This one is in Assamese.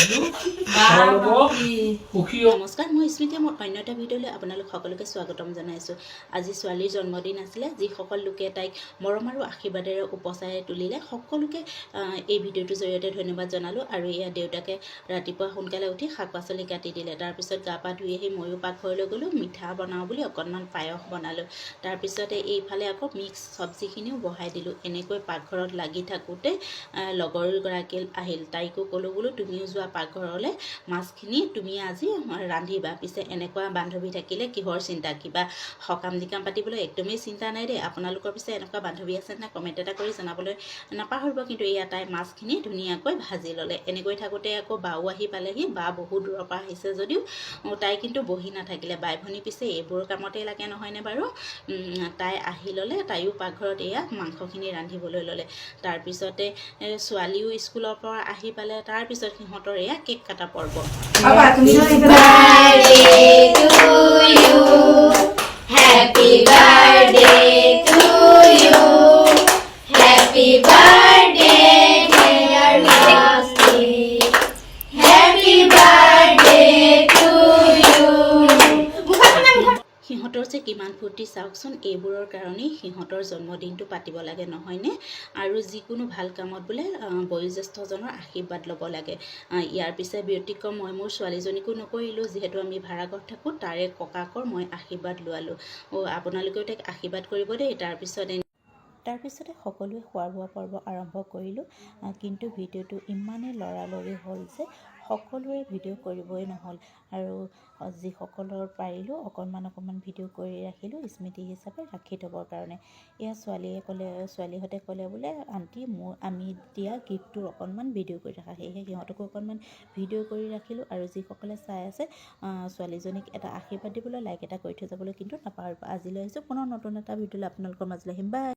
ভাল হ'ব, সুখী হ'ব। নমস্কাৰ, মই স্মৃতি। মোৰ অন্য এটা ভিডিঅ'লৈ আপোনালোক সকলোকে স্বাগতম জনাইছোঁ। আজি ছোৱালীৰ জন্মদিন আছিলে। যিসকল লোকে তাইক মৰম আৰু আশীৰ্বাদেৰে উপচাই তুলিলে, সকলোকে এই ভিডিঅ'টোৰ জৰিয়তে ধন্যবাদ জনালোঁ। আৰু এয়া দেউতাকে ৰাতিপুৱা সোনকালে উঠি শাক পাচলি কাটি দিলে। তাৰপিছত গা পা ধুই আহি ময়ো পাকঘৰলৈ গ'লোঁ। মিঠা বনাওঁ বুলি অকণমান পায়স বনালোঁ। তাৰপিছতে এইফালে আকৌ মিক্স চব্জিখিনিও বহাই দিলোঁ। এনেকৈ পাকঘৰত লাগি থাকোঁতে লগৰগৰাকী আহিল। তাইকো ক'লোঁ, বোলো তুমিও যোৱা পাকঘৰলৈ, মাছখিনি তুমি আজি ৰান্ধিবা। পিছে এনেকুৱা বান্ধৱী থাকিলে কিহৰ চিন্তা? কিবা সকাম নিকাম পাতিবলৈ একদমেই চিন্তা নাই দেই। আপোনালোকৰ পিছে এনেকুৱা বান্ধৱী আছে নাই? কমেণ্ট এটা কৰি জনাবলৈ নাপাহৰিব কিন্তু। এয়া তাই মাছখিনি ধুনীয়াকৈ ভাজি ল'লে। এনেকৈ থাকোঁতে আকৌ বাও আহি পালেহি। বা বহুত দূৰৰ পৰা আহিছে যদিও তাই কিন্তু বহি নাথাকিলে। বাই ভনী পিছে এইবোৰ কামতেই লাগে, নহয়নে বাৰু? তাই আহি ল'লে। তাইও পাকঘৰত এয়া মাংসখিনি ৰান্ধিবলৈ ল'লে। তাৰপিছতে ছোৱালীও স্কুলৰ পৰা আহি পালে। তাৰপিছত সিহঁতৰ এয়া কেক কটা পৰ্ব। Birthday to you. Happy birthday to you. Happy birthday, dear Masti. Happy birthday to you. সিহঁতৰ যে কিমান ফূৰ্তি চাওকচোন। এইবোৰৰ কাৰণেই সিহঁতৰ জন্মদিনটো পাতিব লাগে, নহয়নে? আৰু যিকোনো ভাল কামত বোলে বয়োজ্যেষ্ঠজনৰ আশীৰ্বাদ ল'ব লাগে। ইয়াৰ পিছে ব্যতিক্ৰম মই মোৰ ছোৱালীজনীকো নকৰিলোঁ। যিহেতু আমি ভাড়াঘৰত থাকোঁ, তাৰে ককাকৰ মই আশীৰ্বাদ লোৱালোঁ। অ', আপোনালোকেও তাইক আশীৰ্বাদ কৰিব দেই। তাৰপিছতে সকলোৱে খোৱা বোৱা পৰ্ব আৰম্ভ কৰিলোঁ। কিন্তু ভিডিঅ'টো ইমানেই লৰালৰি হ'ল যে সকলোৰে ভিডিঅ' কৰিবই নহ'ল। আৰু যিসকলৰ পাৰিলোঁ, অকণমান অকণমান ভিডিঅ' কৰি ৰাখিলোঁ স্মৃতি হিচাপে ৰাখি থ'বৰ কাৰণে। এয়া ছোৱালীয়ে ক'লে, ছোৱালীহঁতে ক'লে বোলে, "আণ্টি, মোৰ আমি দিয়া গিফ্টটোৰ অকণমান ভিডিঅ' কৰি ৰাখা।" সেয়েহে সিহঁতকো অকণমান ভিডিঅ' কৰি ৰাখিলোঁ। আৰু যিসকলে চাই আছে, ছোৱালীজনীক এটা আশীৰ্বাদ দিবলৈ লাইক এটা কৰি থৈ যাবলৈ কিন্তু নাপাহৰিব। আজিলৈ আহিছোঁ, পুনৰ নতুন এটা ভিডিঅ'লৈ আপোনালোকৰ মাজলৈ আহিম। বাই।